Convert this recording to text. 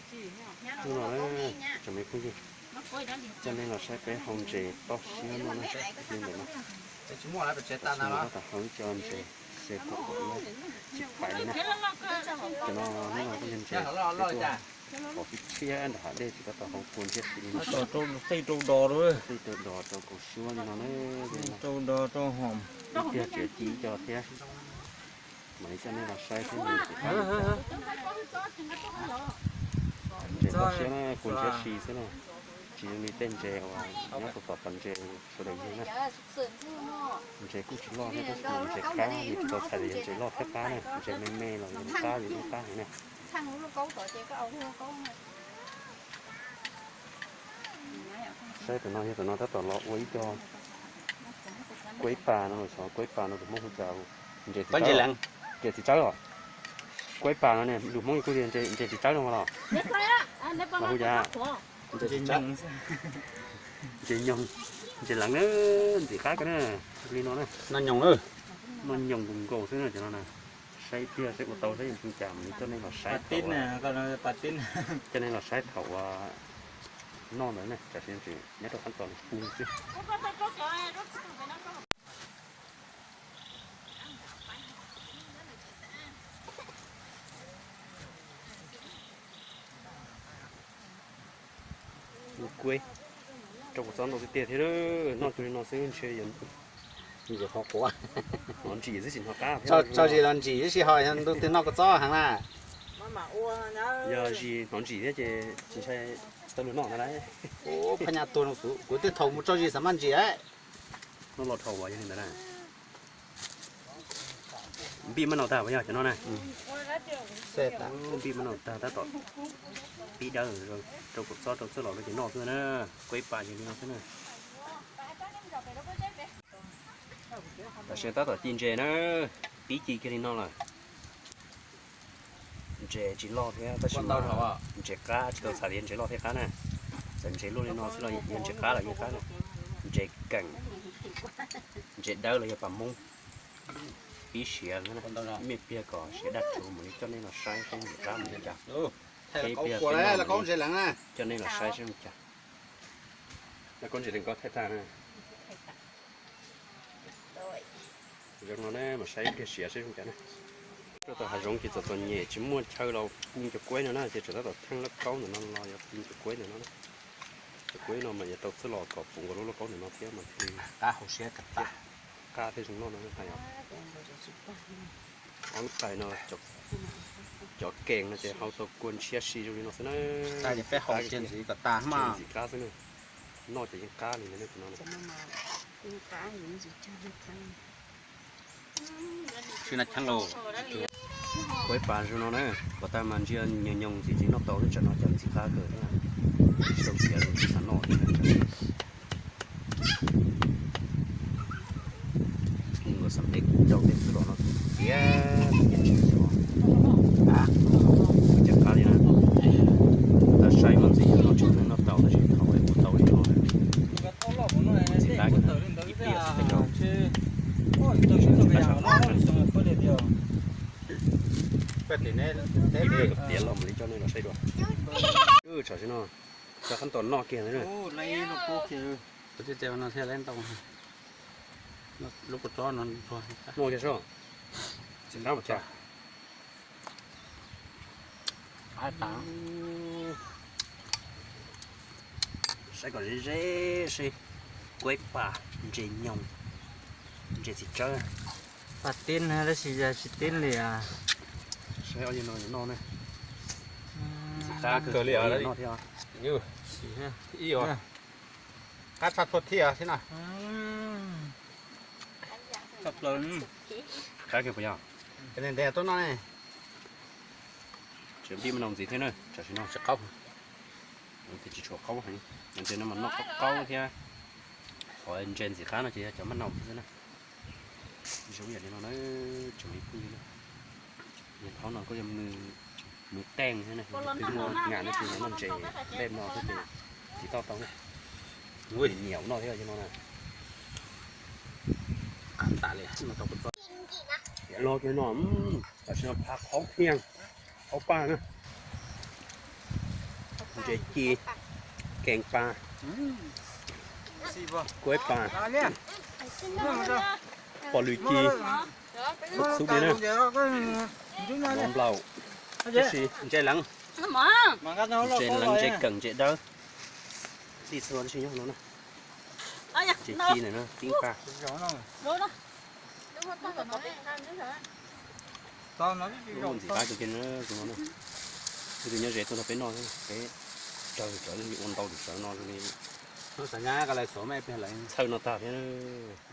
Hnub no na, tsoom me phooj ywg, coj nej los saib peb hau ntses toj siab no na, li ntawm no. Tab tom hau ib co ntses xya kaum kaum ib tsis pais li na. Cov no hnub no kuj yog ntses peb tuaj hau tshiab nram hav dej tsis tab tom hau kua ntshiab si li no. Tej rau dos, tej rau dos rau kaum suab li no na. Rau dos rau hom. Ib pliag tseem ci ib co thiab. Mam li coj nej los saib seb nws ntxim qab li cas. Ntses toj siab na, kua ntshiab si xwb na, tsis zoo li tej ntses uas nyob rau tom pas ntses sawv daws yug na. Ntses kuj tsis loj thiab tab sis mas ntses qab, nws tsis tau txhais tias yog ntses loj thiab qab na, ntses me me los yog qab, yus lub qab heev na. Saib tam no yog tam no tab tom los ua ib co kuaib pas no, xyov kuaib pas no lus Hmoob hu cas, ntses txiv tsawb os. Kuaib pas no ne lus Hmoob kuj tias ntses txiv tsawb no los? Los hu cas? Ntses txiv tsawb, ntses nyoog, ntses leev na, ntxim qab kawg na, li no na. Noj nyoos nkaus nkaus xwb na cov no na. Saib ib pliag saib ua tau saib zoo cas mam li coj nej los saib thaum, coj nej los saib thaum uas noj ntawd na, tam sim no tseem nyob rau qab tos nws pub xwb. Kuaib, rau kua txob ntau tiag tiag thiab, noj cuag li no xwb ntshe yuav qhuav qhuav. Hnov ntsim xwb tsis hnov qab. Tso zis los ntsim tab sis ho yog ntu twg noj kua txob heev na. Yog zis hnov ntsim thiab ces tsis ntshai tsis tau luag noj ntag lauj. Phab nyaj tuag no xwb, kuv tej thaum mus tso zis xav maj ntsim. Noj los dhau uas yog li ntawd na. Npij maj nau tag puas yog cov no na? Npij maj nau tag tab tom pib dawb rau kua txob rau txoj los rau ces noj xwb na. Kuaib pas yog li no xwb na. Tam sim tab tom ci ntses na, pib ci kiag li no lawm. Ntses tsis loj thiab tab sis mas ntses qab tsis tau txhais tias ntses loj thiab qab na. Txawm ntses luaj li no xwb los yog ntses qab los yeej qab na. Ntses keem, ntses dawb los yog pas Hmoob. Pib siav, mej pliag kom siav daj tsuv mam li coj nej los saib saib ntses qab mus li cas. Peb pliag peb noj, coj nej los saib saib mus cas. Zoo no ne mas saib ib pliag siav saib zoo cas na. Rau tom hav zoov ces txom txom nyem tsis muaj chaw los pub cov kuaib no na ces tseem tab tom theej laj kaub ntawm no los yog pub cov kuaib ntawm no na. Cov kuaib no mas yuav rau txoj los kom puv nkaus lub laj kaub ntawm no thiab mas thiaj li qab thiaj zoo noj no hais os. Ob lub tais no cov kees no ces hau tau kua ntshiab si zoo li no xwb na. Ntxim qab xwb na. Noj ces yeej qab li ntawd no. Kuaib pas zoo no na, puas tag mas ntsia nyoos nyoos ntxim tsis noj tau, tsam no cov ntxim qab kawg thiab. Tsis tau siav los tsis xav noj thiab. Nkaus xam peb rau tej txwj los no tiag tiag tsis xyov. Cov qab li na, tab saib mas ntxim yog noj tsis noj tau tab sis thaum ua tau li no na. Ntxim qab ib pliag xwb tej rau. Ib pliag kom tiav los mam li coj nej los saib dua. Tsam sim no cov qab tom noj kiag ntawd na. Lub kua txob no noj kiag sob. Tsis qab mas txog. Saib kom ze ze seb. Kuaib pas, ntses nyoos, ntses txiv tsawb. Pas tib tab sis yog tsis tib li. Saib ob yawg no yuav noj ne. Qab kawg li noj thiab. Qab tshaj txhua thiab xwb na. Qab kawg puas yog? Ntev ntev tuaj noj ne. Tseem npij maj nau ntxiv thiab na, tam sim no tsis qaub. Ces tsis tshua qaub heev, ntses no mas noj qaub qaub thiab. Qhov ntses ntxim qab no ces yog cov maj nau xwb na. Zoo yam li no na, tseem li phooj ywg na. Niag thaub no kuj yog mws teej thiab na, twb muaj ngam no ces noj ntses dej no thiab ces tsis tau tau na. Nyiam noj thiab cov no na. Los kiag no, tam sim no pha qhaub thiab, qhaub paj na. Ntses ci, kees pas, kuaib pas, pom lwm ci, xub li na, mov nplaum, tab sis ntses leev, ntses leev, ntses kawm, ntses dawb, txhij txhua tib si nyob no na. Ntses ci ntawm no, tib qab. Ntxim qab kawg kiag tus no na. Tus nyob ze tuaj nrog peb noj, peb tsawg tsawv ua ntau tus tsawv no li. Txhawj no tag thiab.